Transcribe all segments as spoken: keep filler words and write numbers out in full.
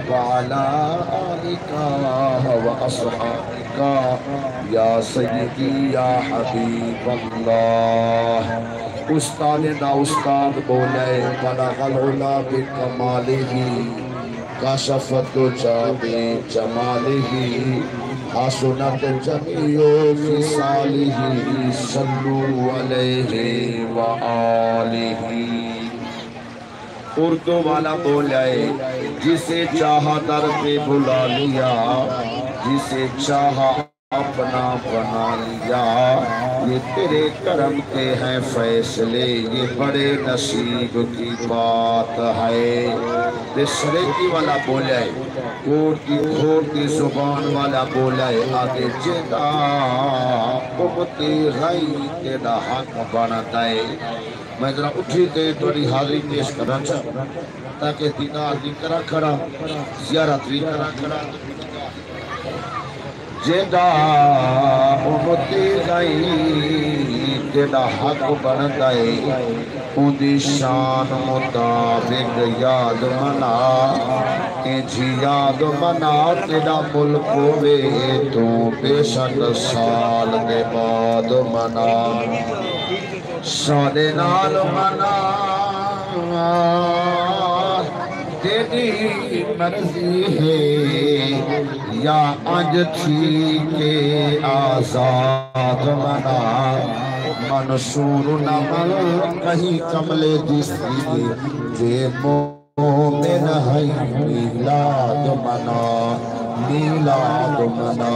وعلى آلك وأصحابك يا سيدي يا حبيب الله۔ استاد دا استاد ٻولے، بلغ العلا بکمالہ، کشف الدجی بجمالہ، حسنت جمیع خصالہ، صلوا علیہ وآلہ۔ اردو والا ٻولے، جسے چاہا در پہ بلا لیا، جسے چاہا اپنا بنا لیا۔ یہ تیرے کرم کے ہیں فیصلے، یہ بڑے نصیب کی بات ہے۔ تے سرائیکی والا ٻولے، کوٹ دی کھوٹ دی زبان والا ٻولے، آہدے جیندا امتی غی تیݙا حق بݨدا ہے۔ میں ذرا اٹھی تے تہاݙی حاضری پیش کرݨا چاہنداں، تاکہ دیدار وی کراں کھڑا، زیارت وی کراں کھڑا۔ جیندا امتی غی تیݙا حق بݨدا ہے، اوندی شان مطابق یاد منا، اینجھی یاد منا، تیݙا ملک ہووے توں بے شک سال دے بعد منا۔ ساݙے نال منا، تیݙی مرضی ہے یا انج تھی کے آزاد منا۔ منصور نہ من کہیں کملے دی سی، جے مومن ہئی میلاد منا، میلاد منا۔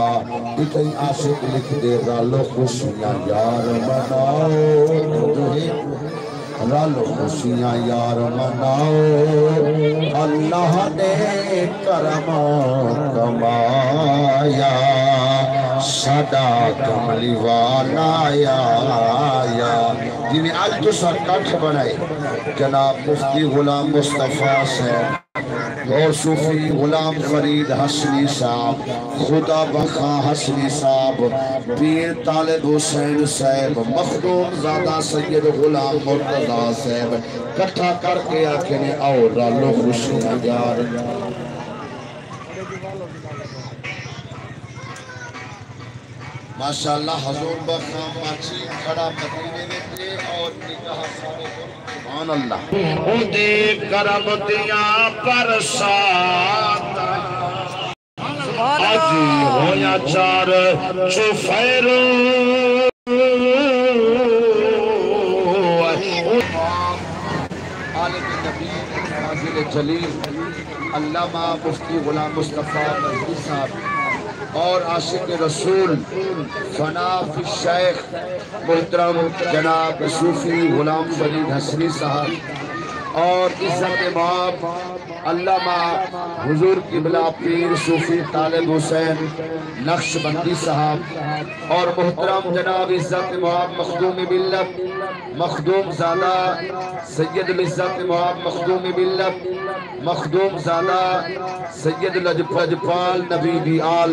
اتھائیں عاشق لکھدے، رل خوشیاں یار مناؤ۔ رل خوشیاں یار مناؤ، اللہ نے کرم کمایا، ساݙا کملی والا آیا۔ جیویں اڄ تساں کٹھ بݨائے، جناب مفتی غلام مصطفیٰ صاحب اور صوفی غلام فرید حسنی صاحب، خدا بخش حسنی صاحب، پیر طالب حسین صاحب، مخدوم زادہ سید غلام مرتضیٰ صاحب، کٹھا کر کے آکھے نے، آؤ رلو خوشیاں یار۔ ماشاءاللہ، حضور بخش ماچھی کھڑا مدینے وچ ہے اور نگاہ سارے، سبحان اللہ۔ اوندے کرم دیاں برساتاں، سبحان اللہ۔ اڄ ہویا چار چوفیر۔ عالم نبی، فاضل جلیل، علامہ مفتی غلام مصطفیٰ مزنی صاحب اور عاشق رسول، فنا فی الشیخ، محترم جناب صوفی غلام فرید حسنی صاحب اور عزت مآب علامہ حضور قبلہ پیر صوفی طالب حسین نقشبندی صاحب اور محترم جناب عزت مآب مخدوم ملت، مخدوم زادہ سید العزت مآب مخدوم ملت، مخدوم زادہ سید لجپال نبی دی آل،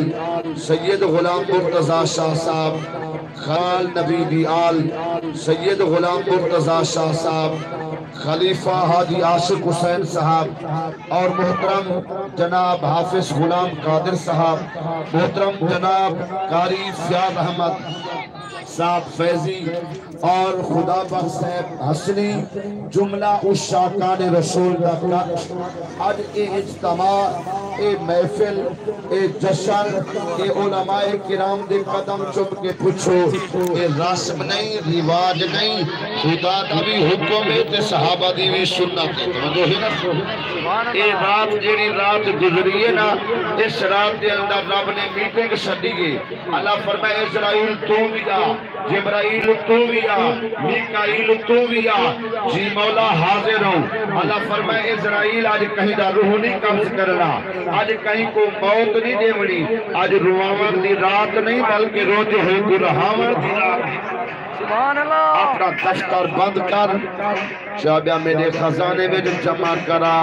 سید غلام مرتضیٰ شاہ صاحب، خال نبی دی آل، سید غلام مرتضیٰ شاہ صاحب، خلیفہ حاجی عاشق حسین صاحب اور محترم جناب حافظ غلام قادر صاحب، محترم جناب قاری فیاض احمد صاحب فیضی اور خدا بخش صاحب حسنی، جملہ عشاقان رسول دا کٹھ۔ اڄ اے اجتماع، اے محفل، اے جشن، اے علماء کرام دے قدم چم کے پچھو، اے رسم نہیں، رواج نہیں، خدا دا وی حکم ہے تے صحابہ دی وی سنت ہے۔ توجہ ہے نا؟ اے رات، جیڑھی رات گزری ہے نا، اس رات دے اندر رب نے میٹنگ سڈی ہے۔ اللہ فرمائے، عزرائیل توں وی آ، جبرائیل توں وی آ، میکائیل توں وی آ۔ جی مولا، حاضر ہوں۔ اللہ فرمائے، عزرائیل اڄ کہیں دا روح نہیں قبض کرنا، اڄ کہیں کو موت نہیں ݙیوݨی۔ اڄ رواوݨ دی رات نہیں، بلکہ روندے ہوئے کوں رہاوݨ دی رات ہے۔ سبحان اللہ۔ اپݨا دفتر بند کر، چابیاں میݙے خزانے وچ جمع کرا،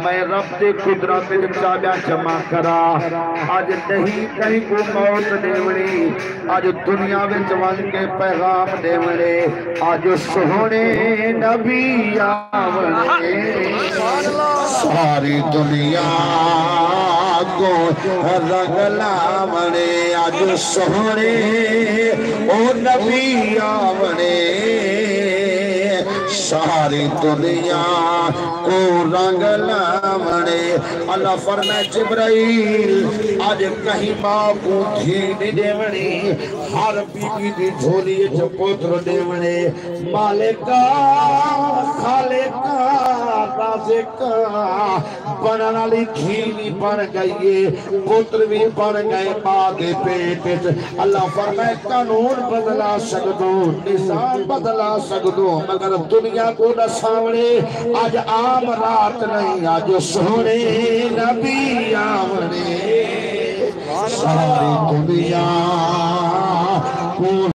میں رب دی قدرت وچ چابیاں جمع کرا۔ اڄ نہیں کہیں کوں موت ݙیوݨی، اڄ دنیا وچ ونڄ کے پیغام ݙیوݨے، اڄ سوہݨے نبی آوݨے۔ ساری دنیا رنگ لاوݨے۔ اڄ سوہݨے او نبی آوݨے، ساری دنیا کوں رنگ لاوݨے۔ اللہ فرمائے، جبرائیل، اڄ کہیں ماء کوں دھی نی ݙیوݨی، ہر بی بی دی جھولی اچ پتر ݙیوݨے۔ مالکا، خالقا، رازقا، بݨݨ آلی دھی وی بݨ ڳئی اے، پتر وی بݨ ڳئے ماء دے پیٹ اچ۔ اللہ فرمائے، قانون بدلا سڳدوں، نظام بدلا سڳدوں، مگر دنیا کوں ݙساوݨے۔ اڄ عام رات نئیں، اڄ سوہݨے نبی آوݨے، ساری دنیا کوں